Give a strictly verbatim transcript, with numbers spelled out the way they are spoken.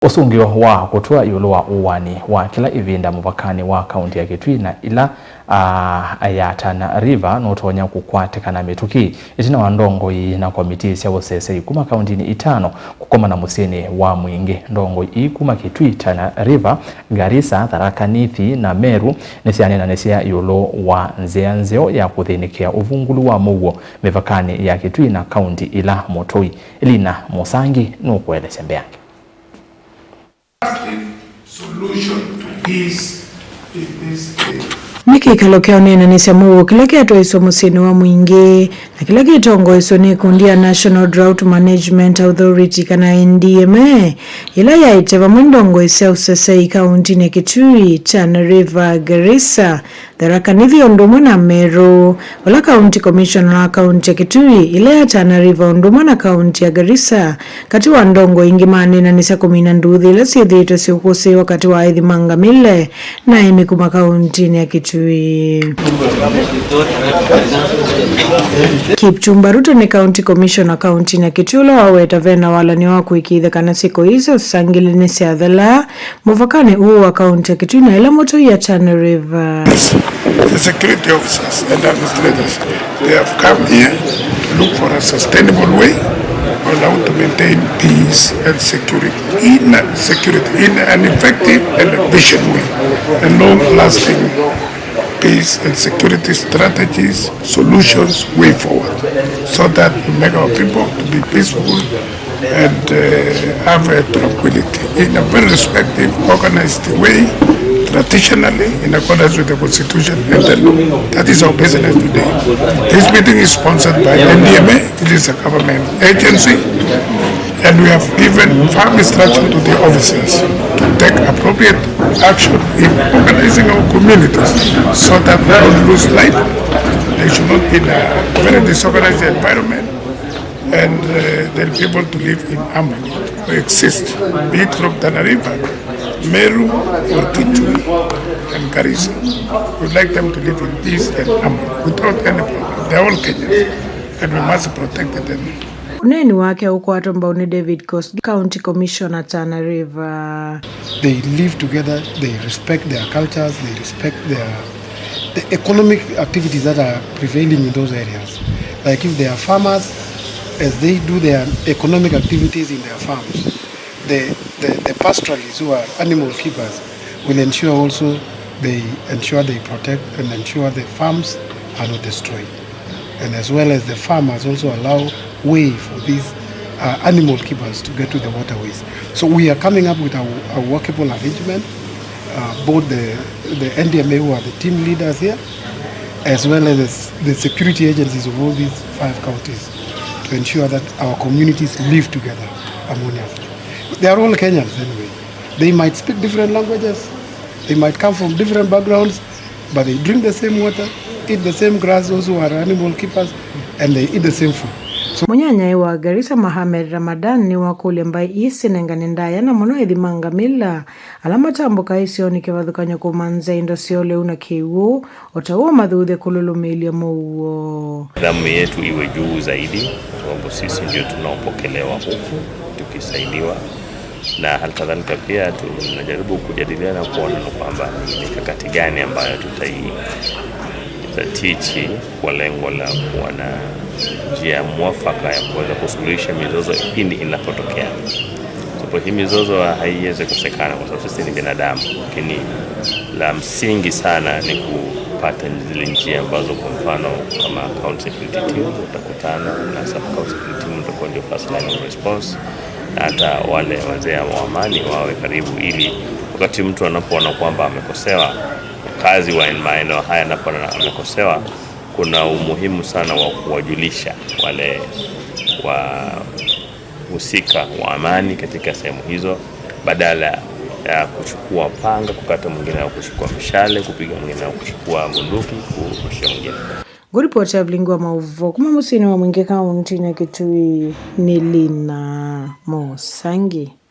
Ũsũngĩo wa kũtw'a ĩũlũ wa ũaani wa kĩla ĩvinda mũvakanĩ wa kaunti ya Kitui na ĩla, a, ya Tana River nũtonya kũkwatĩkana mĩtũkĩ ĩtina wa ndongoi na komitii sya ũsesei kuma kauntinĩ itano kũkomana mũsyĩnĩ wa Mwingĩ. Ndongoi ii kuma Kitui, Tana River, Garissa, Tharaka Nithi na Meru nĩsyaneenanĩsya ĩũlũ wa nzĩa nzeo ya kũthĩnĩkĩa ũvungũlu wa mũuo mĩvakanĩ ya Kitui na kaunti ila mũtũi. Elina Mũsangi nũkũelesya mbeange. Nĩ kĩkalo kya ũneenanĩsya mũuo kĩla kyatwaĩswe mũsyĩnĩ wa Mwingĩ na kĩla kĩtongoeswe nĩ ĩkundi ya National Drought Management Authority, kana N D M A, yĩla yaĩte vamwe ndongoi sya ũsesei kauntinĩ ya Kitui, Tana River, Garissa, Tharaka Nithi ũndũ ũmwe na Meru, vala County Commissioner wa kaunti ya Kitui, ĩla ya Tana River ũndũ ũmwe na kaunti ya Garissa, katĩ wa ndongoi ingĩ maneenanĩsya kũmina nduthi ila syĩthĩĩtwe syĩkũsĩĩwa katĩ wa aĩthi ma ngamĩle na aĩmi kuma kauntinĩ ya Kitui. Kipchumba Ruto nĩ County Commissioner kauntinĩ ya Kitui, ũla waweta vena walany'o wa kũĩkĩĩthya kana syĩko ii sya ũsangĩli nĩsyathela mũvakanĩ ũũ wa kaunti ya Kitui na ĩla mũtũi ya Tana River. The security officers and administrators, they have come here to look for a sustainable way on how to maintain peace and security in a security, in an effective and efficient way, a long-lasting peace and security strategies, solutions, way forward, so that we make our people to be peaceful and, uh, have a tranquility in a very respective, organized way, traditionally, in accordance with the constitution and the law. That is our business today. This meeting is sponsored by N D M A. It is a government agency, and we have given firm instruction to the officers to take appropriate action in organizing our communities so that we don't lose life. They should not be in a very disorganized environment, and, uh, they'll be able to live in harmony, coexist, be it from Tana River, Meru, or Kitui and Garissa. We'd like them to live in peace and harmony without any problem. They're all Kenyans, and we must protect them. Ũneeni wake ũkwatwa mbau nĩ David Kosgei, County Commissioner Tana River. They live together, they respect their cultures, they respect their, the economic activities that are prevailing in those areas. Like, if they are farmers, as they do their economic activities in their farms, the, the, the pastoralists who are animal keepers will ensure also they ensure they protect and ensure the farms are not destroyed. And as well as the farmers also allow way for these, uh, animal keepers to get to the waterways. So we are coming up with a, a workable arrangement, uh, both the, the N D M A, who are the team leaders here, as well as the, the security agencies of all these five counties, to ensure that our communities live together harmoniously. They are all Kenyans anyway. They might speak different languages, they might come from different backgrounds, but they drink the same water, eat the same grass, those who are animal keepers, and they eat the same food. So, mũnyanyae wa Garissa Mohamed Ramadan nĩwakũlya mbaĩ ii sinengane ndaĩa na mũno ethi ma ngamĩla ala matambũkaa isionĩ kĩvathũkany'o kũmanzĩa indo syoo lĩu na kĩw'ũ, o ta ũu mathuthya kũlũlũmĩĩlya mũuo. Nidhamu yetu iwe juu zaidi, kwa sababu sisi ndio tunaopokelewa huku tukisaidiwa, na hali kadhalika pia tunajaribu kujadiliana kuona ni kwamba ni mikakati gani ambayo tutaitatiti kwa lengo la kuwa na njia mwafaka ya kuweza kusuluhisha mizozo pindi inapotokea. Sababu hii mizozo haiwezi kosekana kwa sababu sisi ni binadamu, lakini la msingi sana ni kupata zile njia ambazo, kwa mfano, kama county security team utakutana na sub county security team, utakuwa ndio first line of response, na hata wale wazee wa amani wawe karibu, ili wakati mtu anapoona kwamba amekosewa, wakazi wa maeneo haya anapoona amekosewa, kuna umuhimu sana wa kuwajulisha wale wa husika wa amani katika sehemu hizo, badala ya kuchukua panga, kukata mwingine, au kuchukua mshale, kupiga mwingine, au kuchukua bunduki, kurusha mwingine. Ngũripoti ya Vilingi wa Maũvoo kuma mũsyĩnĩ wa Mwingĩ kauntinĩ ya Kitui nĩ Lina Mũsangi.